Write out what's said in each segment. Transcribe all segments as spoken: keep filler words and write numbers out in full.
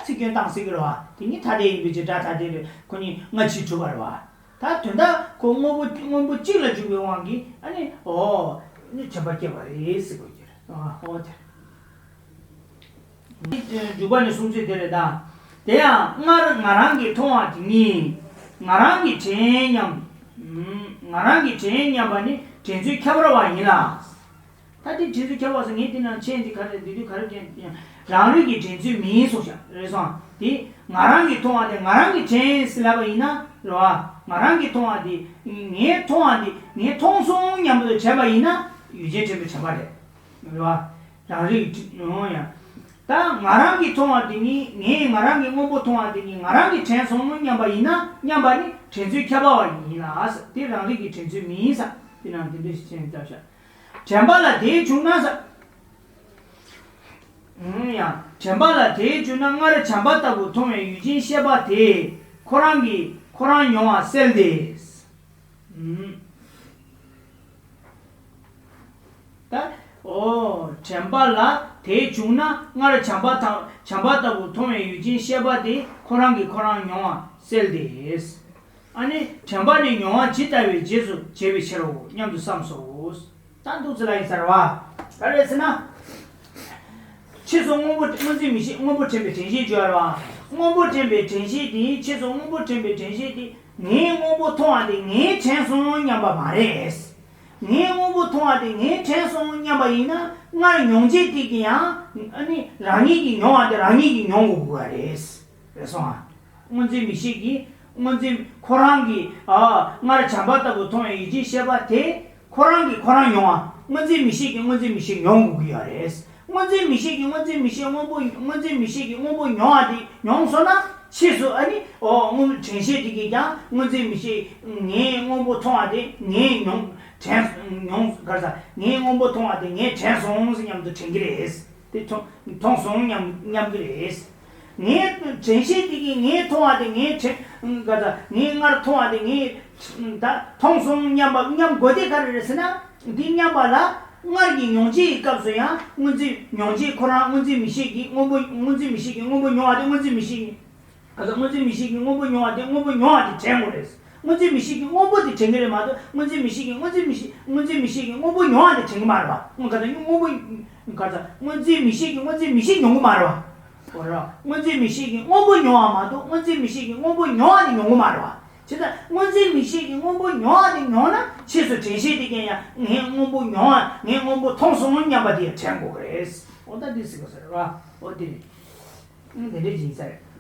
ཚིག་སྐྱོན་བཏང་སྲིད་ཀྱི་རེད་བ། དེ་ཉིད་ཐ་དད་ཡིན་པའི་ཕྱིར་སྒྲ་ཐ་དད་རེད། ཁོ་གཉིས་སྔ་ཕྱི་གྲུབ་པ་རེད་བ། ད་དོན་དག་ཁོ་དངོས་པོ་སྔོན་པོ་གཅིག་ལ་འཇུག་པའི་དབང་གིས་ཨ་ནི་ཨོ་ནི་དྲན་པ་སྐྱེ་བ་རེད་ཟེར་དགོས་ཀྱི་རེད། ཨོ་དེ་རེད། འཇུག་པ་ནི་གསུང་ཚུལ་དེ་རེད་ད། དེ་ཡང་སྔར་ང་རང་གིས་མཐོང་བ་དེ་ཉིད་ང་རང་གིས་དྲན་སྙམ། ང་རང་གིས་དྲན་སྙམ་པ་ནི་དྲན་ཚུལ་ཁྱད་པར་བ་ཡིན་ལ། ད་དེ་དྲན་ཚུལ་ཁྱད་པར་སོང་ངས་དེ་ནང་མཆན་འདི་ག་རེ་འདི་དུས་ག་རེ་ཀྱང་རང་རིག་གི་དྲན་ཚུལ་མིན་གསུངས་ཤག་རེད་སོང་། དེ་ང་རང་གིས་མཐོང་བ་དེ་ང་རང་གིས་དྲན་ཟེར་ལབ་པ་ཡིན་ན་རེད་བ། ང་རང་གིས་མཐོང་བ་དེ་ངས་མཐོང་བ་དེ་ངས་མཐོང་སོང་སྙམ་དུ་དྲན་པ་ཡིན་ན་ཡུལ་ཅན་དྲན་པའི་དྲན་པ་རེད། རེད་བ། རང་རིག་ཡང་། ད་ང་རང་གིས་མཐོང་བ་དེ་ཉིད་ངས་ང་རང་གིས་སྔོན་པོ་མཐོང་བ་དེ་ཉིད་ང་རང་གིས་དྲན་སོང་སྙམ་པ་ཡིན་ན་སྙམ་པ་ནི་དྲན་ཚུལ་ཁྱད་པར་བ་ཡིན་ལ། དེ་རང་རིག་གི་དྲན་ཚུལ་མིན་ས། དེ་ནང་དེ་འདྲ་ཞིག་བྱས་ནས་བཏབ་ཤག་དྲན་པ་ལ་དེ་བྱུང་ན་ས། ཡང་དྲན་པ་ལ་དེ་བྱུང་ན་སྔར་བྱམས་པ་ལྟ་བུ་མཐོང་བའི་ཡུལ་ཅན་ཤེས་པ་དེས་ཁོ་རང་གིས་ཁོ་རང་མྱོང་བ་སེལ་ཏེ། ད། ཨོ། དྲན་པ་ལ་དེ་བྱུང་ན་སྔར་བྱམས་པ་དང་བྱམས་པ་ལྟ་བུ་མཐོང་བའི་ཡུལ་ཅན་ཤེས་པ་དེ་ཁོ་རང་གིས་ཁོ་རང་མྱོང་བ་སེལ་ཏེ། ཨ་ནི་དྲན་པ་ནི་མྱོང་བ་ཇི་ལྟ་བའི་རྗེས་སུ་བྱེད་པའི་ཕྱིར་རོ་སྙམ་དུ་བསམས་སོ། ད་འདུག་ཙི་ལ་ཡིན་ས་རེད་བ། ག་རེ་ཟེར་ན། ཕྱིས་སུ་སྔོན་པོ་སྔོ་འཛིན་མིག་ཤེས་སྔོན་པོ་དྲན་པའི་དྲན་ཤེས་བརྗོད་རེད་བ། སྔོན་པོ་དྲན་པའི་དྲན་ཤེས་དེ་ཕྱིས་སུ་སྔོན་པོ་དྲན་པའི་དྲན་ཤེས་དེ་ངས་སྔོན་པོ་མཐོང་བ་དེ་ངས་དྲན་སོང་སྙམ་པ་མ་རེད། ངས་སྔོན་པོ་མཐོང་བ་དེ་ངས་དྲན་སོང་སྙམ་པ་ཡིན་ན་སྔར་མྱོང་བྱེད་དེ་གི་ཡང་ཨ་ནི་རང་ཉིད་ཀྱིས་མྱོང་བ་དེ་རང་ཉིད་ཀྱིས་མྱོང་དགོས་དགོས་པ་རེད། རེད་སོང་ཨ། སྔོ་འཛིན་མིག་ཤེས་ཀྱིས་སྔོ་འཛིན་ཁོ་རང་གིས་ཨ་སྔར་བྱམས་པ་ལྟ་བུ་མཐོང་བའི་ཡུལ་ཅན་ཤེས་པ་དེ་ཁོ་རང་གིས་ཁོ་རང་མྱོང་བ་སྔོ་འཛིན་མིག་ཤེས་ཀྱིས་སྔོ་འཛིན་མིག་ཤེས་མྱོང་དགོས་ཀྱི་ཡོད་རེད། སྔོ་འཛིན་མིག་ཤེས་ཀྱིས་སྔོ་འཛིན་མིག་ཤེས་སྔོན་པོ་སྔོ་འཛིན་མིག་ཤེས་ཀྱིས་སྔོན་པོ་མྱོང་བ་དེ་མྱོང་སོང་ན་ཕྱིས་སུ་ཨ་ནི་ཨོ་སྔོན་དྲན་ཤེས་དེ་གིས་ཀྱང་སྔོ་འཛིན་མིག་ཤེས་ངས་སྔོན་པོ་མཐོང་བ་དེ་ངས་མྱོང་དྲན་མྱོང་ག་རེ་ཟ་ངས་སྔོན་པོ་མཐོང་བ་དེ་ངས་དྲན་སོང་ཟེར་སྙམ་དུ་དྲན་གྱི་རེད། དེ་མཐོང་མཐོང་སོང་སྙམ་སྙམ་གྱི་རེད། ངས་དྲན་ཤེས་དེ་གིས་ངས་མཐོང་བ་དེ་ངས་དྲན་ག་ད་ངས་སྔར་མཐོང་བ་དེ་ངས་ད་མཐོང་སོང་སྙམ་པ་སྙམ་དགོས་དེ་ག་རེ་རེད་ཟེར་ན། འདི་སྙམ་པ་ལ་སྔར་གྱི་མྱོང་བྱེད་ཀྱི་སྐབས་སུ་ཡང་སྔོ་འཛིན་མྱོང་བྱེད་ཁོ་རང་སྔོ་འཛིན་མིག་ཤེས་ཀྱིས་སྔོན་པོ་སྔོ་འཛིན་མིག་ཤེས་ཀྱིས་སྔོན་པོ་མྱོང་བ་དེ་སྔོ་འཛིན་མིག་ཤེས་ཀྱིས། ཨ་ད་སྔོ་འཛིན་མིག་ཤེས་ཀྱིས་སྔོན་པོ་མྱོང་བ་དེ་སྔོན་པོ་མྱོང་བ་དེ་དྲན་དགོས་རེད། སྔོ་འཛིན་མིག་ཤེས་ཀྱིས་སྔོན་པོ་དེ་དྲན་གྱི་རེད་མ་གཏོགས་སྔོ་འཛིན་མིག་ཤེས་ཀྱིས་སྔོ་འཛིན་མིག་ཤེས་སྔོ་འཛིན་མིག་ཤེས་ཀྱིས་སྔོན་པོ་མྱོང་བ་དེ་དྲན་གྱི་མ་རེད་བ། སྔོན་ག་ད་སྔོན་པོ་ག་ད་སྔོ་འཛིན་མིག་ཤེས་ཀྱིས་སྔོ་འཛིན་མིག་ཤེས་མྱོང་གི་མ་རེད་བ། འོ་རེད་བ། སྔོ་འཛིན་མིག་ཤེས་ཀྱིས་སྔོན་པོ་མྱོང་བ་མ་གཏོགས་སྔོ་འཛིན་མིག་ཤེས་ཀྱིས་སྔོན་པོ་མྱོང་བ་དེ་མྱོང་གི་མ་རེད་བ། བྱས་ཙང་སྔོ་འཛིན་མིག་ཤེས་ཀྱིས་སྔོན་པོ་མྱོང་བ་དེ་མྱོང་ན་ཕྱིས་སུ་དྲན་ཤེས་དེ་ཀྱང་ཡང་ངས་སྔོན་པོ་མྱོང་བ་ངས་སྔོན་པོ་མཐོང་སོང་སྙམ་པ་དེ་ཡང་དྲན་དགོས་ཀྱི་རེད། འོ་ད་འདི་ཟེར་དགོས་ས་རེད་བ། འོ་དེ་རེད། དེ་འདྲ་ཅིག་ཡིན་ས་རེད།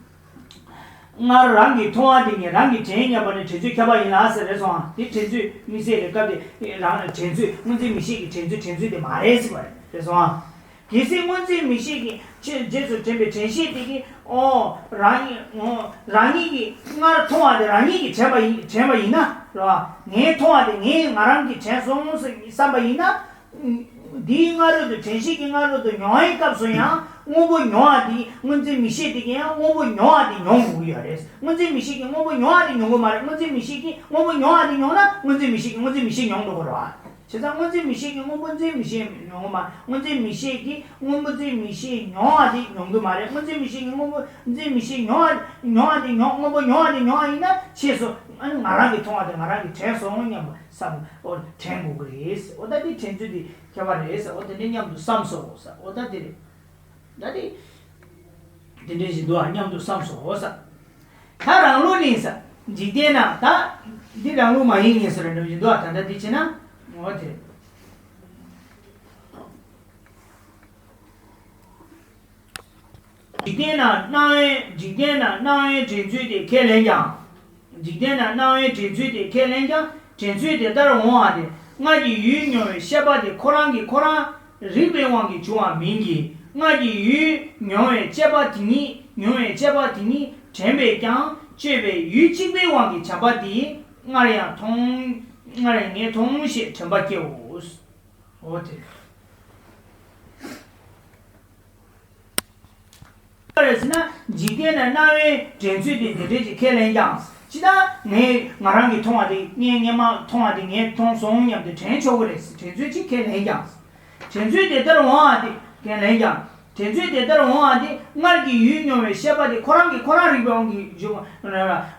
སྔར་རང་གིས་མཐོང་བ་དེ་ཉིད་རང་གིས་དྲན་སྙམ་པ་ནི་དྲན་ཚུལ་ཁྱབ་པ་ཡིན་ལ་ཟེར་རེད་སོང་ཨ། དེ་དྲན་ཚུལ་དམིགས་བསལ་རེད་སྐབས་དེ་རང་དྲན་ཚུལ་སྔོན་འཛིན་མིག་ཤེས་ཀྱི་དྲན་ཚུལ་དྲན་ཚུལ་དེ་མ་རེད་ཟེར་བ་རེད་རེད་སོང་ཨ། གལ་སྲིད་སྔོན་འཛིན་མིག་ཤེས་ཀྱི་ཆེད་རྗེས་སུ་དྲན་པའི་དྲན་ཤེས་དེ་གིས་ཨོ་རང་ཉིད་ངོ་རང་ཉིད་ཀྱིས་སྔར་མཐོང་བ་དེ་རང་ཉིད་ཀྱིས་དྲན་པ་ཡིན་དྲན་པ་ཡིན་ན་རེད་བ། ངས་མཐོང་བ་དེ་ངས་ང་རང་གིས་དྲན་སོང་ཟེར་བསམ་པ་ཡིན་ན། འདིའི་སྔ་རོལ་དུ་དྲན་ཤེས་ཀྱི་སྔ་རོལ་དུ་མྱོང་བའི་སྐབས་སུ་ཡང་སྔོན་པོ་མྱོང་བ་དེ་སྔོན་འཛིན་མིག་ཤེས་དེ་གིས་ཡང་སྔོན་པོ་མྱོང་བ་དེ་མྱོང་དགོས་ཀྱི་ཡོད་རེད། སྔོན་འཛིན་མིག་ཤེས་ཀྱིས་སྔོན་པོ་མྱོང་བ་དེ་མྱོང་གི་མ་རེད། སྔོན་འཛིན་མིག་ཤེས་ཀྱིས་སྔོན་པོ་མྱོང་བ་དེ་མྱོང་ན་སྔོན་འཛིན་མིག་ཤེས་ཀྱིས་སྔོན་འཛིན་མིག་ཤེས་མྱོང་འགྲོ་གི་རེད་བ། བྱས་ཙང་སྔོན་འཛིན་མིག་ཤེས་ཀྱིས་སྔོན་པོ་འཛིན་མིག་ཤེས་མྱོང་གི་མ་རེད། སྔོན་འཛིན་མིག་ཤེས་ཀྱིས་སྔོན་པོ་འཛིན་མིག་ཤེས་མྱོང་བ་དེ་མྱོང་གི་མ་རེད། སྔོན་འཛིན་མིག་ཤེས་ཀྱིས་སྔོན་པོ་འཛིན་མིག་ཤེས་མྱོང་བ་མྱོང་བ་དེ་མྱོང་སྔོན་པོ་མྱོང་བ་དེ་མྱོང་བ་ཡིན་ན་ཕྱིས་སུ་ཨ་ནི་ང་རང་གིས་མཐོང་བ་དེ་ང་རང་གིས་དྲན་སོང་སྙམ་པ་བསམ་ཨོ་དྲན་དགོས་ཀྱི་རེད། ཨོ་ད་དེ་དྲན་ཚུལ་དེ་ཁྱད་པར་རེད། ཨོ་དེ་འདྲ་སྙམ་དུ་བསམ་སོང་། ཨོ་ད་དེ་རེད། ད་དེ་དེ་འདྲ་ཞིག་འདུག་ཨ་སྙམ་དུ་བསམ་སོང་། ཨོ་ས་ད་རང་ལུགས་ནི་ས་འཇིག་རྟེན་ན་ད་འདི་རང་ལུགས་མ་ཡིན་ངེས་སུ་རེད་འགྲོ་བཞིན་འདུག་ཨ། ད་ལྟ་འདི་བྱས་ན་ཨོ་དེ་རེད། འཇིག་རྟེན་ན་སྣང་བའི་འཇིག་རྟེན་ན་སྣང་བའི་དྲན་ཚུལ་དེ་ཁས་ལེན་ཀྱང་། འཇིག་རྟེན་ན་སྣང་བའི་དྲན་ཚུལ་དེ་ཁས་ལེན་ཀྱང་དྲན་ཚུལ་དེ་ལྟར་འོང་བ་དེ་སྔར་གྱི་ཡུལ་མྱོང་བའི་ཤེས་པ་དེ་ཁོ་རང་གིས་ཁོ་རང་རིག་པའི་དབང་གིས་བྱུང་བ་མིན་གྱི། སྔར་གྱི་ཡུལ་མྱོང་བའི་དཔྱད་པ་དེ་ཉིད་མྱོང་བའི་དཔྱད་པ་དེ་ཉིད་དྲན་པས་ཀྱང་དཔྱོད་པའི་ཡུལ་གཅིག་པའི་དབང་གིས་བྱམས་པ་དེ་སྔར་ཡང་མཐོང་སྔར་ཡང་ངས་མཐོང་ཞེས་དྲན་པ་སྐྱེའོ། འོ་དེ་རེད། རེད་ཟེར་ན་འཇིག་རྟེན་ན་སྣང་བའི་དྲན་ཚུལ་དེ་དེ་འདྲས་ཀྱི་ཁས་ལེན་ཀྱང་ཅི་ལྟར་ངས་ང་རང་གིས་མཐོང་བ་དེ་ངས་སྔན་མ་མཐོང་བ་དེ་ངས་མཐོང་སོང་སྙམ་དུ་དྲན་ཆོག་གི་རེད། དྲན་ཚུལ་གཅིག་ཁས་ལེན་ཀྱང་། དྲན་ཚུལ་དེ་ལྟར་འོང་བ་དེ་ཁས་ལེན་ཀྱང་ དེ་ཚོས་དེ་ལྟར་འོང་བ་དེ་སྔར་གྱི་ཡུལ་མྱོང་བའི་ཤེས་པ་དེ་ཁོ་རང་གིས་ཁོ་རང་རིག་པའི་དབང་གིས་བྱུང་བ།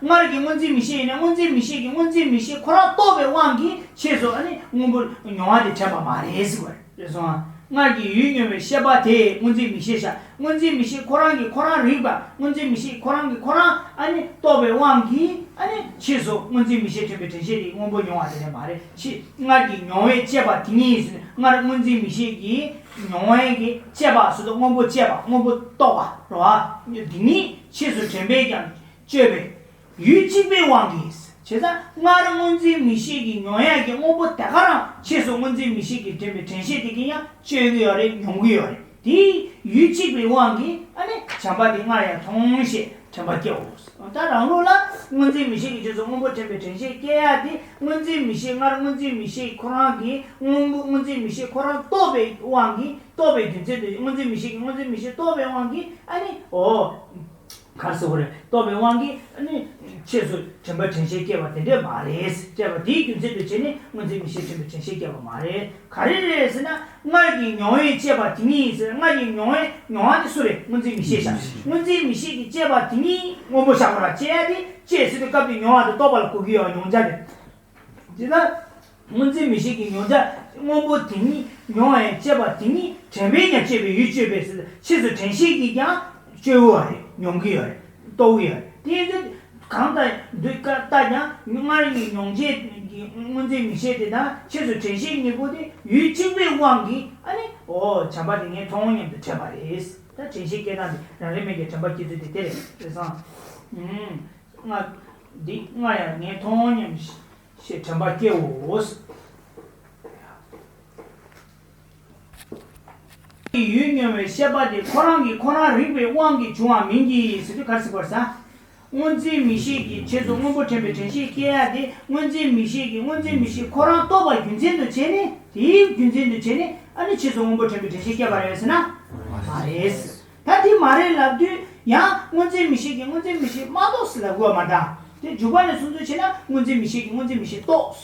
སྔར་གྱི་སྔོ་འཛིན་མིག་ཤེས་ཡིན་ན་སྔོ་འཛིན་མིག་ཤེས་ཀྱིས་སྔོ་འཛིན་མིག་ཤེས་ཁོ་རང་རྟོགས་པའི་དབང་གིས་ཕྱིས་སུ་ཨ་ནི་སྔོན་པོ་མྱོང་བ་དེ་དྲན་པ་མ་རེད་ཟེར་བ་རེད་སོང་ཨ། སྔར་གྱི་ཡུལ་མྱོང་བའི་ཤེས་པ་དེ་སྔོ་འཛིན་མིག་ཤེས་ཤ། སྔོ་འཛིན་མིག་ཤེས་ཁོ་རང་གིས་ཁོ་རང་རིག་པ། སྔོ་འཛིན་མིག་ཤེས་ཁོ་རང་གིས་ཁོ་རང་ཨ་ནི་རྟོགས་པའི་དབང་གིས་ཨ་ནི་ཕྱིས་སུ་སྔོ་འཛིན་མིག་ཤེས་དྲན་པའི་དྲན་ཤེས་དེ་སྔོན་པོ་མྱོང་བ་དེ་རེད་མ་རེད། ཕྱིས་སྔར་གྱི་མྱོང་བས་བསྐྱེད་པ་དེ་ཉིད་ཟེར་ནས་སྔར་སྔོ་འཛིན་མིག་ཤེས་ཀྱིས་མྱོང་བས་ཀྱི་བསྐྱེད་པ་ཟེར་དུས་སྔོན་པོ་བསྐྱེད་པ་སྔོན་པོ་རྟོགས་པ་རེད་བ། དེ་ཉིད་ཕྱིས་སུ་དྲན་པས་ཀྱང་བཅོས་པའི་ཡུལ་གཅིག་པའི་དབང་གིས། བྱས་ཙང་སྔར་སྔོ་འཛིན་མིག་ཤེས་ཀྱིས་མྱོང་ཡག་གི་སྔོན་པོ་དེ་ག་རང་ཕྱིས་སུ་སྔོ་འཛིན་མིག་ཤེས་ཀྱིས་དྲན་པའི་དྲན་ཤེས་དེ་གིས་ཡང་བཅོས་ཀྱི་ཡོད་རེད། མྱོང་གི་ཡོད་རེད། དེའི་ཡུལ་གཅིག་པའི་དབང་གིས་ཨ་ནི་བྱམས་པ་དེ་སྔར་ཡང་མཐོང་ཞེས་དྲན་པ་སྐྱེའོ། ད་རང་ལུགས་ལ་སྔོ་འཛིན་མིག་ཤེས་ཀྱིས་རྗེས་སུ་སྔོན་པོ་དྲན་པའི་དྲན་ཤེས་སྐྱེ་ཡག་དེ་སྔོ་འཛིན་མིག་ཤེས་སྔར་སྔོ་འཛིན་མིག་ཤེས་ཁོ་རང་གིས་སྔོན་པོ་སྔོ་འཛིན་མིག་ཤེས་ཁོ་རང་རྟོགས་པའི་དབང་གིས་རྟོགས་པའི་རྒྱུ་མཚན་དུ་སྔོ་འཛིན་མིག་ཤེས་ཀྱིས་སྔོ་འཛིན་མིག་ཤེས་རྟོགས་པའི་དབང་གིས་ཨ་ནི་འོ། ག་རེ་ཟེར་དགོས་རེད། རྟོགས་པའི་དབང་གིས་ནི་ཕྱིས་སུ་དྲན་པ་དྲན་ཤེས་སྐྱེ་བ་དེ་འདྲས་མ་རེད། སྐྱེ་བ་དེའི་རྒྱུ་མཚན་དུ་བྱས་ནས་སྔོ་འཛིན་མིག་ཤེས་དྲན་པའི་དྲན་ཤེས་སྐྱེ་བ་མ་རེད། ག་རེ་རེད་ཟེར་ན་སྔར་གྱི་མྱོང་བས་བསྐྱེད་པ་དེ་ཉིད་ཟེར། སྔར་གྱི་མྱོང་བས་མྱོང་བ་དེ་སུ་རེད། སྔོ་འཛིན་མིག་ཤེས་བཞག་སྔོ་འཛིན་མིག་ཤེས་ཀྱིས་བསྐྱེད་པ་དེ་ཉིད་སྔོན་པོ་བཞག་པ་ར་བསྐྱེད་ཡ་དེ་བསྐྱེད་ཟེར་དུས་སྐབས་དེ་མྱོང་བ་དང་རྟོགས་པ་ལ་གོ་གི་ཡོད་མྱོང་བྱ་དེ། དེ་ལ་སྔོ་འཛིན་མིག་ཤེས་ཀྱི་མྱོང་བྱ་སྔོན་པོ་དེ་ཉིད་མྱོང་བས་བསྐྱེད་པ་དེ་ཉིད་དྲན་པས་ཀྱང་བསྐྱེད་པའི་ཡུལ་གཅོད་པས་ཟེར། ཕྱིས་སུ་དྲན་ཤེས་ཀྱིས་ཀྱང་གཅོད་འོ་རེད། མྱོང་གི་ཡོད་རེད། རྟོགས་ཀྱི་ཡོད་རེད། དེ་ཡིན་དུས་གང་ལྟར་འདུག་ཀ་ལྟ་ཀྱང་སྔར་གྱི་མྱོང་བྱེད་ཀྱི་སྔོ་འཛིན་མིག་ཤེས་དེ་དང་ཕྱིས་སུ་དྲན་ཤེས་གཉིས་པོ་དེ་ཡུལ་གཅིག་པའི་དབང་གིས་ཨ་ནི་འོ་བྱམས་པ་དེ་ངས་མཐོང་སྙམ་དུ་དྲན་པ་རེད། ད་དྲན་ཤེས་སྐྱེ་སྟངས་དེ་རང་རེ་མིག་གི་དྲན་པ་སྐྱེ་ཚུལ་དེ་དེ་རེད་རེད་སོང་། ང་འདི་སྔར་ཡང་ངས་མཐོང་སྙམ་ཞེས་དྲན་པ་སྐྱེའོ། ཡུལ་མྱོང་བའི་ཤེས་པ་དེ་ཁོ་རང་གིས་ཁོ་རང་རིག་པའི་དབང་གིས་བྱུང་བ་མིན་གྱི་ཟེར་དུས་ག་རེ་ཟེར་དགོས་རེད་ཟེར། སྔོ་འཛིན་མིག་ཤེས་ཀྱིས་ཕྱིས་སུ་སྔོན་པོ་དྲན་པའི་དྲན་ཤེས་སྐྱེ་ཡ་དེ་སྔོ་འཛིན་མིག་ཤེས་ཀྱིས་སྔོ་འཛིན་མིག་ཤེས་ཁོ་རང་རྟོགས་པ་རྒྱུ་མཚན་དུ་བྱས་ནས། དེའི་རྒྱུ་མཚན་དུ་བྱས་ནས་ཨ་ནི་ཕྱིས་སུ་སྔོན་པོ་དྲན་པའི་དྲན་ཤེས་སྐྱེ་བ་རེད་ཟེར་ན་མ་རེད། ད་དེ་མ་རེད་ལབ་དུས་ཡང་སྔོ་འཛིན་མིག་ཤེས་ཀྱིས་སྔོ་འཛིན་མིག་ཤེས་མ་རྟོགས་ཟེར་ལབ་དགོས་པ་མ་གཏོགས། དེ་འཇུག་པ་ནས་བཟུང་ཚུལ་བྱས་ན་སྔོ་འཛིན་མིག་ཤེས་ཀྱིས་སྔོ་འཛིན་མིག་ཤེས་རྟོགས།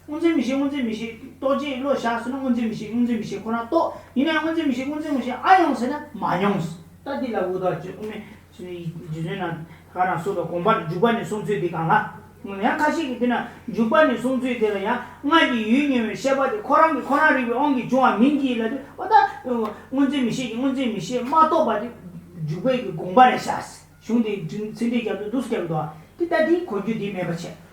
སྔོ་འཛིན་མིག་ཤེས་སྔོ་འཛིན་མིག་ཤེས་རྟོགས་བྱེད་བློ་བཞག་ཟེར་ན་སྔོ་འཛིན་མིག་ཤེས་སྔོ་འཛིན་མིག་ཤེས་ཁོ་རང་རྟོགས། ཡིན་ན་ཡང་སྔོ་འཛིན་མིག་ཤེས་སྔོ་འཛིན་མིག་ཤེས་ཨ་ཡོང་ཟེར་ན་མ་མྱོང་། ད་འདི་ལ་འུ་ཐག་ཆོད་དབུ་མའི་རྗེ་བཙུན་ན་ག་རང་སོ་དང་དགོངས་པ་འཇུག་པ་ནས་གསུངས་ཚུལ་འདི་གང་ལ། ཡང་ཁ་ཤས་ཀྱིས་དེ་ན་འཇུག་པ་ནས་གསུངས་ཚུལ་དེ་ལ་ཡང་སྔར་གྱི་ཡུལ་མྱོང་བའི་ཤེས་པ་དེ་ཁོ་རང་གིས་ཁོ་རང་རིག་པའི་དབང་གིས་བྱུང་བ་མིན་གྱི་ལ་དེ་འོ་ད་སྔོ་འཛིན་མིག་ཤེས་ཀྱིས་སྔོ་འཛིན་མིག་ཤེས་མ་རྟོགས་པ་དེ་འཇུག་པའི་གི་དགོངས་པ་རེད་ཤག་གཞུང་དེ་ཚིག་འགྲེལ་རྒྱབ་དུས་འདུག་སེ་རྒྱབ་འདུག་དེ་ལྟ་དེའི་གོ་རྒྱུ་དེ་མེད་པ་བྱས།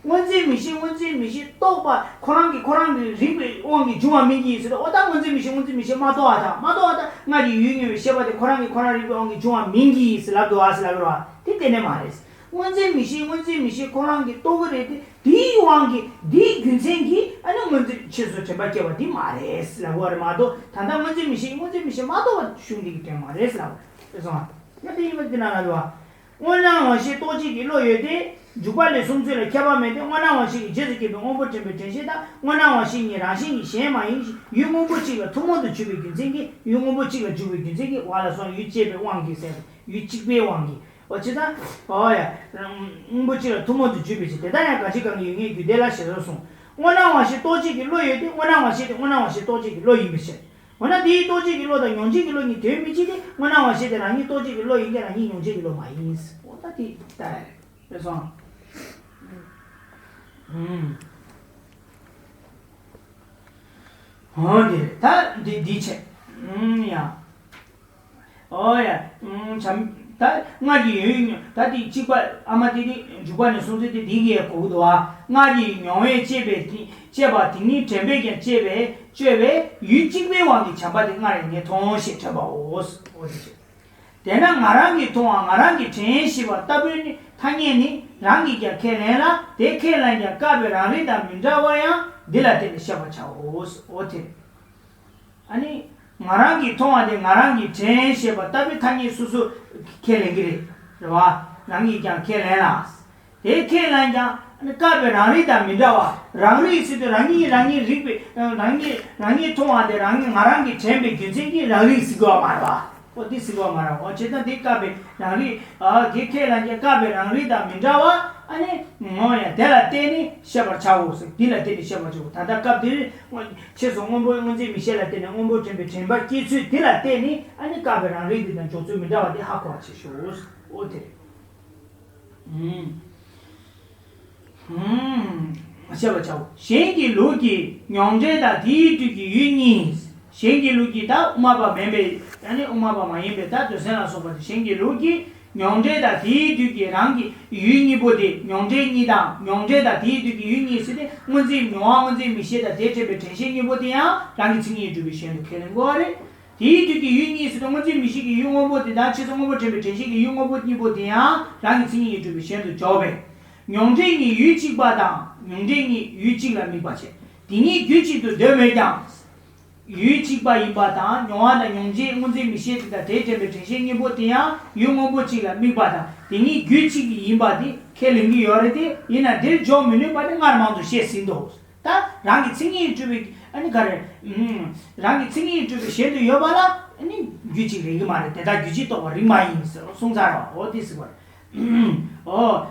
སྔོ་འཛིན་མིག་ཤེས་སྔོ་འཛིན་མིག་ཤེས་རྟོགས་པ་ཁོ་རང་གིས་ཁོ་རང་གི་རིག་པའི་དབང་གིས་བྱུང་བ་མིན་གྱི་ཟེར་ཏེ་འོ་ད་སྔོ་འཛིན་མིག་ཤེས་སྔོ་འཛིན་མིག་ཤེས་མ་རྟོགས་པ་དང་མ་རྟོགས་པ་དང་སྔར་གྱི་ཡུལ་མྱོང་བའི་ཤེས་པ་དེ་ཁོ་རང་གིས་ཁོ་རང་རིག་པའི་དབང་གིས་བྱུང་བ་མིན་གྱི་ཟེར་ལབ་འདུག་ཨ་ཟེར་ལབ་རོགས་དེ་གཏན་ནས་མ་རེད། སྔོ་འཛིན་མིག་ཤེས་སྔོ་འཛིན་མིག་ཤེས་ཁོ་རང་གིས་རྟོགས་ཀྱི་རེད་དེ་དེའི་དབང་གིས་དེའི་རྒྱུ་མཚན་གྱིས་ཨ་ནི་སྔོ་འཛིན་ཕྱིས་སུ་དྲན་པ་སྐྱེ་བ་དེ་མ་རེད་ཟེར་ལབ་དགོས་པ་རེད་མ་གཏོགས་ད་ལྟ་སྔོ་འཛིན་མིག་ཤེས་སྔོ་འཛིན་མིག་ཤེས་མ་རྟོགས་པ་གཞུང་འདི་གིས་དྲན་མ་རེད་ཟེར་ལབ་དགོས་རེད་སོང་ཨ། ཡང་དེ་ཡིན་པ་འདི་ན་ལ་འདུག་ཨ། དངོས་སྣང་དབང་ཤེས་རྟོག་བཅས་ཀྱི་བློ་ཡོད་དེ། འཇུག་པ་ལས་གསུངས་ཚུལ་ལ་ཁྱད་པར་མེད་དེ། དངོས་སྣང་དབང་ཤེས་ཀྱི་རྗེས་སུ་སྐྱེས་པའི་སྔོན་པོ་དྲན་པའི་དྲན་ཤེས་དང་དངོས་སྣང་དབང་ཤེས་གཉིས་རང་བཞིན་གྱིས་གཞན་མ་ཡིན་ཞིང་ཡུལ་སྔོན་པོ་གཅིག་ལ་ཐུན་མོང་དུ་གྱུར་པའི་རྒྱུ་མཚན་གྱིས་ཡུལ་སྔོན་པོ་གཅིག་ལ་འཇུག་པའི་རྒྱུ་མཚན་གྱིས་བ་ལ་སོགས་ཡུལ་གཅིག་པའི་དབང་གིས་ཟེར། ཡུལ་གཅིག་པའི་དབང་གིས། འོ་ཅི་ད། འོ་ཡ། སྔོན་པོ་གཅིག་ལ་ཐུན་མོང་དུ་གྱུར་པའི་ཕྱིར་དེ་ལྟར་ཡང་གང་ཞིག་གང་གིས་ཡོད་ངེས་རྒྱུ་དེ་ལ་ཞེས་སོགས་གསུངས། དངོས་སྣང་དབང་ཤེས་རྟོག་བཅས་ཀྱི་བློ་ཡོད་དེ་དངོས་སྣང་དབང་ཤེས་དེ་དངོས་སྣང་དབང་ཤེས་རྟོག་བཅས་ཀྱི་བློ་ཡིན་པའི་ཕྱིར། འོ་ན་དེའི་རྟོག་བཅས་ཀྱི་བློ་དང་མྱོང་བྱེད་ཀྱི་བློ་གཉིས་དོན་མི་གཅིག་སྟེ་དངོས་སྣང་དབང་ཤེས་དེ་རང་ཉིད་རྟོག་བཅས་ཀྱི་བློ་ཡིན་ཀྱང་རང་ཉིད་མྱོང་བྱེད་ཀྱི་བློ་མ་ཡིན། འོ་ད་དེ་ལྟར་རེད་སོང་། ཨུམ། འོ་དེ་རེད་ད་འདི་འདི་བྱས། ཨུམ་ཡ། ཨོ་ཡ། ཨུམ། བྱམས། ད་སྔར་གྱི་ཡུལ་ད་དེ་གཅིག་པ་ཨ་མ་དེ་དེ་འཇུག་པ་ནས་གསུངས་ཚུལ་དེ་དེ་གིས་གོ་གི་འདུག་ཨ། སྔར་གྱི་མྱོང་བས་བསྐྱེད་པའི་དེ་བསྐྱེད་པ་དེ་ཉིད་དྲན་པས་ཀྱང་བསྐྱེད་པའི་བཅོས་པའི་ཡུལ་གཅིག་པའི་དབང་གིས་བྱམས་པ་དེ་སྔར་ཡང་ངས་མཐོང་ཞེས་དྲན་པའོ། ཨོ་དེ་བྱས། དེས་ན་ང་རང་གིས་མཐོང་བ་ང་རང་གིས་དྲན་ཞེས་པ་ལྟ་བུའི་ནི་ཐ་སྙད་ནི་རང་གིས་ཀྱང་ཁས་ལེན་ལ་དེ་ཁས་ལེན་ཀྱང་བཀག་པའི་རང་རིག་དང་མི་འདྲ་བ་ཡང་འདི་ལ་བརྟེན་ནས་ཤེས་པར་བྱའོ། ཨོ་དེ། ཨ་ནི། ང་རང་གིས་མཐོང་བ་དེ་ང་རང་གིས་དྲན་ཞེས་པ་ལྟ་བུའི་ཐ་སྙད་སོ་སོ་ཁས་ལེན་གྱི་རེད། རེད་བ། རང་གིས་ཀྱང་ཁས་ལེན་ལ། དེ་ཁས་ལེན་ཀྱང་ཨ་ནི་བཀག་པའི་རང་རིག་དང་མི་འདྲ་བ། རང་རིག་ཟེར་དུས་རང་ཉིད་རང་ཉིད་རིག་པའི་རང་ཉིད་རང་ཉིད་མཐོང་བ་དེ་རང་ཉིད་ང་རང་གིས་དྲན་པའི་རྒྱུ་མཚན་གྱིས་རང་རིག་ཟེར་དགོས་པ་མ་རེད་བ། ཨོ་འདི་ཟེར་བ་མ་རེད། ཨོ་བྱས་ཙང་འདི་བཀག་པའི་རང་རིག་ཨ་དེ་ཁས་ལེན་གྱི་བཀག་པའི་རང་རིག་དང་མི་འདྲ་བ། ཨ་ནི་ངོ་ཡང་དེ་ལ་བརྟེན་ནས་ཤེས་པར་བྱའོ་ཟེར། འདི་ལ་བརྟེན་ནས་ཤེས་པར་བྱའོ། ད་ལྟ་སྐབས་འདིར་ཕྱིས་སུ་སྔོན་པོ་སྔོ་འཛིན་མིག་ཤེས་ལ་བརྟེན་ནས་སྔོན་པོ་དྲན་པའི་དྲན་པ་སྐྱེ་ཚུལ་འདི་ལ་བརྟེན་ནས། ཨ་ནི་བཀག་པའི་རང་རིག་འདི་དང་འཇོག་ཚུལ་མི་འདྲ་བ་དེ་ཧ་གོ་བ་བྱེད་ཤོག། ཨོ་དེ་རེད། ཨུམ། ཨུམ། ཤེས་པར་བྱའོ། གཞན་གྱི་ལུགས་ཀྱི་མྱོང་འབྲས་དང་དེའི་དུས་ཀྱི་ཡུལ་གཉིས། གཞན་གྱི་ལུགས་ཀྱི་ད་དབུ་མ་པ་མིན་པའི། ཡང་ན་དབུ་མ་པ་མ་ཡིན་པའི་ད་འདོད་སེམས་ལ་སོགས་པ་དེ། གཞན་གྱི་ལུགས་ཀྱི་མྱོང་འབྲས་དང་དེའི་དུས་ཀྱི་རང་གི་ཡུལ་གཉིས་པོ་དེ། མྱོང་འབྲས་གཉིས་དང་། མྱོང་འབྲས་དང་དེའི་དུས་ཀྱི་ཡུལ་གཉིས་ཟེར་ཏེ། སྔོ་འཛིན་མྱོང་བ་སྔོ་འཛིན་མིག་ཤེས་དང་དེ་དྲན་པའི་དྲན་ཤེས་གཉིས་པོ་དེ་ཡང་རང་གི་མཚན་ཉིད་ཡིད་གྲུབ་པའི་གཞན་དུ་ཁས་ལེན་དགོས་པ་རེད། དེའི་དུས་ཀྱི་ཡུལ་གཉིས་ཟེར་དུས་སྔོ་འཛིན་མིག་ཤེས་ཀྱི་ཡུལ་སྔོན་པོ་དེ་དང་། ཕྱིས་སུ་སྔོན་པོ་དྲན་པའི་དྲན་ཤེས་ཀྱི་ཡུལ་སྔོན་པོ་གཉིས་པོ་དེ་ཡང་རང་གི་མཚན་ཉིད་ཡིད་གྲུབ་པའི་གཞན་དུ་འཇོག་པས། མྱོང་འབྲས་གཉིས་ཡུལ་གཅིག་པ་དང་། མྱོང་འབྲས་གཉིས་ཡུལ་གཅིག་ལ་དམིགས་པ་བྱས། དེ་གཉིས་རྒྱུད་གཅིག་ཏུ་འདོད་མོད་ཀྱང་། ཡུལ་གཅིག་པ་ཡིན་པ་དང་། མྱོང་བ་དང་མྱོང་བྱེད་སྔོ་འཛིན་མིག་ཤེས་དེ་དང་དེ་དྲན་པའི་དྲན་ཤེས་གཉིས་པོ་དེ་ཡང་ཡུལ་སྔོན་པོ་གཅིག་ལ་དམིགས་པ་དང་། དེ་གཉིས་རྒྱུད་གཅིག་ཡིན་པ་དེ་ཁས་ལེན་གྱི་ཡོད་རེད་དེ། ཡིན་ན་འདིར་འཇོག་མི་ནུས་པ་དེ་སྔར་མང་དུ་བཤད་ཟིན་ཏོ། ད་རང་གི་མཚན་ཉིད་ཡིད་གྲུབ་པའི། ཨ་ནི་ག་རེ། ཨུམ། རང་གི་མཚན་ཉིད་ཡིད་གྲུབ་པའི་གཞན་དུ་ཡོད་པ་ལ། ཨ་ནི་རྒྱུད་གཅིག་རེད་ཀྱི་མ་རེད། དེ་དག་རྒྱུད་གཅིག་རྟོགས་པ་རིགས་མ་ཡིན་ཟེར་གསུངས་ཚར་བ། འོ་དེ་ཟེར་བ་རེད། འོ།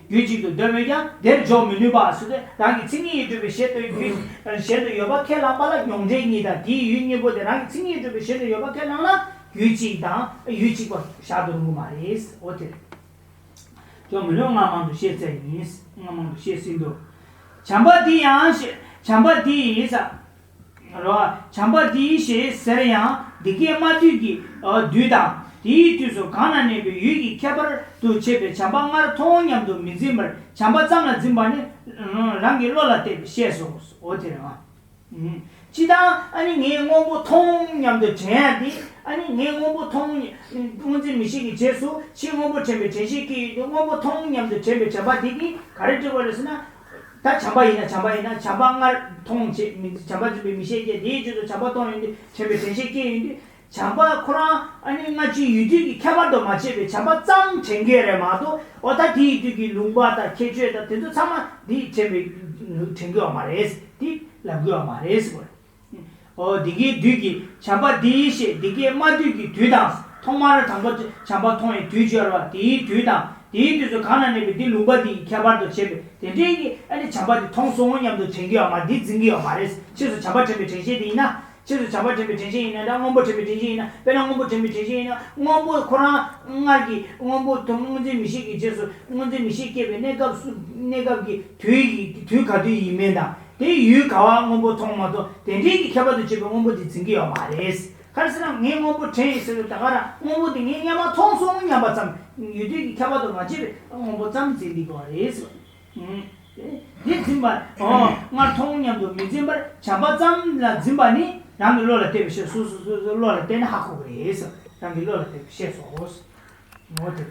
རྒྱུད་གཅིག་ཏུ་འདོད་མོད་ཀྱང་དེར་འཇོག་མི་ནུས་པ་ཟེར་ཏེ། རང་གི་མཚན་ཉིད་ཡིད་གྲུབ་པའི་གཞན་དུ་རྒྱུད་གཞན་དུ་ཡོད་པ་ཁས་བླངས་པ་ལ། མྱོང་འབྲས་གཉིས་དང་དེའི་ཡུལ་གཉིས་པོ་དེ་རང་གི་མཚན་ཉིད་ཡིད་གྲུབ་པའི་གཞན་དུ་ཡོད་པ་ཁས་བླངས་ན། རྒྱུད་གཅིག་དང་ཡུལ་གཅིག་པ་བཞག་ཏུ་རུང་གི་མ་རེད། འོ་དེ་རེད། ཅོག་མི་ལོ་སྔ་མང་དུ་བཤད་ཚར་ཡིན། སྔ་མང་དུ་བཤད་ཟིན་འདུག། བྱམས་པ་འདི་ཡང་ཞེས། བྱམས་པ་འདི་ཡིས་ས། རོ། བྱམས་པ་འདི་ཡིས་ཞེས་ཟེར་ཡང་འདི་སྐད་སྨྲ་དུས་ཀྱི་དུས་དང་། དེའི་དུས་སུ་གང་ན་གནས་པའི་ཡུལ་གྱི་ཁྱད་པར་དུ་བྱས་པའི་བྱམས་པ་སྔར་མཐོང་ངོ་སྙམ་དུ་མི་འཛིན་པར། བྱམས་པ་ཙམ་ལ་འཛིན་པ་ནི་རང་གི་བློ་ལ་བལྟས་པས་ཤེས་སོ། འོ་དེ་རེད་བ། སྤྱིར་བཏང་ཨ་ནི་ངས་སྔོན་པོ་མཐོང་སྙམ་དུ་དྲན་ཡ་དེ། ཨ་ནི་ངས་སྔོན་པོ་མཐོང་། སྔོ་འཛིན་མིག་ཤེས་ཀྱི་རྗེས་སུ་ཕྱིས་སྔོན་པོ་དྲན་པའི་དྲན་ཤེས་སྐྱེ་ཡོང་དུས། སྔོན་པོ་མཐོང་སྙམ་དུ་དྲན་པའི་བྱམས་པ་དེ་གིས་ག་རེ་སྒྲུབ་པ་རེད་ཟེར་ན། ད་བྱམས་པ་ཡིན་ན། བྱམས་པ་ཡིན་ན། བྱམས་པ་སྔར་མཐོང་བྱས། མི་བྱམས་པ་འཛིན་པའི་མིག་ཤེས་སྐྱེས། དེའི་རྗེས་སུ་བྱམས་པ་མཐོང་ཡོང་དུས་དྲན་པའི་དྲན་ཤེས་སྐྱེ་ཡོང་དུས། བྱམས་པ་ཁོ་རང་ཨ་ནི་སྔ་ཕྱི་ཡུལ་དུས་ཀྱི་ཁྱད་པར་དུ་མ་བྱས་པའི་བྱམས་པ་ཙམ་དྲན་གྱི་རེད་མ་གཏོགས། འོ་ད་དེའི་དུས་ཀྱི་ལུང་པ་དང་ཁྱད་ཆོས་དང་དེ་ཚོ་ཚང་མ་འདི་དྲན་པའི་དྲན་གྱི་ཡོད་མ་རེད། འདི་ལབ་ཀྱི་ཡོད་མ་རེད་ཟེར་བ་རེད། འོ། འདི་སྐད་དུས་ཀྱི་བྱམས་པ་འདི་ཡིས་ཞེས་འདི་སྐད་སྨྲ་དུས་ཀྱི་དུས་དང་། ཐོག་མར་དང་པོ་བྱམས་པ་མཐོང་བའི་དུས་སྦྱོར་བ་དེའི་དུས་དང་། དེའི་དུས་སུ་གང་ན་གནས་པའི་འདི་ལུང་པ་འདི་ཡི་ཁྱད་པར་དུ་བྱས་པའི་དེ་འདྲའི་གི། ཨ་ནི་བྱམས་པ་འདི་མཐོང་སོང་སྙམ་དུ་དྲན་གྱི་ཡོད་མ། འདི་འཛིན་གྱི་ཡོད་མ་རེད། ཕྱིས་སུ་བྱམས་པ་དྲན་པའི་དྲན་ཤེས་དེ་ཡིན་ན། ཕྱིས་སུ་བྱམས་པ་དྲན་པའི་དྲན་ཤེས་ཡིན་ན་འདྲ། སྔོན་པོ་དྲན་པའི་དྲན་ཤེས་ཡིན་ན། དཔེར་ན་སྔོན་པོ་དྲན་པའི་དྲན་ཤེས་ཡིན་ན། སྔོན་པོ་ཁོ་རང་སྔར་གྱི་སྔོན་པོ་དང་སྔོ་འཛིན་མིག་ཤེས་ཀྱི་རྗེས་སུ་སྔོ་འཛིན་མིག་ཤེས་སྐྱེས་པའི་གནས་སྐབས་སུ། གནས་སྐབས་ཀྱི་དུས་ཀྱི་དུས་ག་དུས་ཡིན་མིན་དང་། དེ་ཡུལ་ག་བ་སྔོན་པོ་མཐོང་མ་གཏོགས། དེ་འདྲའི་གི་ཁྱད་པར་དུ་བྱས་པའི་སྔོན་པོ་དེ་འཛིན་གྱི་ཡོད་མ་རེད། ག་རེ་ཟེར་ན། ངས་སྔོན་པོ་དྲན་ཡིན་ཟེར་དུས། ད་ག་རང་སྔོན་པོ་དེ་ངས་སྔོན་མ་མཐོང་སོང་སྙམ་པ་ཙམ། ཡུལ་དུས་ཀྱི་ཁྱད་པར་དུ་མ་བྱས་པའི་སྔོན་པོ་ཙམ་འཛིན་བསྡད་ཀྱི་ཡོད་རེད་ཟེར། ཨུམ། དེ་འཛིན་པ། ཨོ། སྔར་མཐོང་སྙམ་དུ་མི་འཛིན་པར། བྱམས་པ་ཙམ་ལ་འཛིན་པ་ནི་རང་གི་བློ་ལ་བལྟས་པས་ཤེས་སོ། སོ་སོ་སོའི་བློ་ལ་བལྟས་ན་ཧ་གོ་གི་རེད་ཟེར། རང་གི་བློ་ལ་བལྟས་པས་ཤེས་སོ། ངོ་དེ།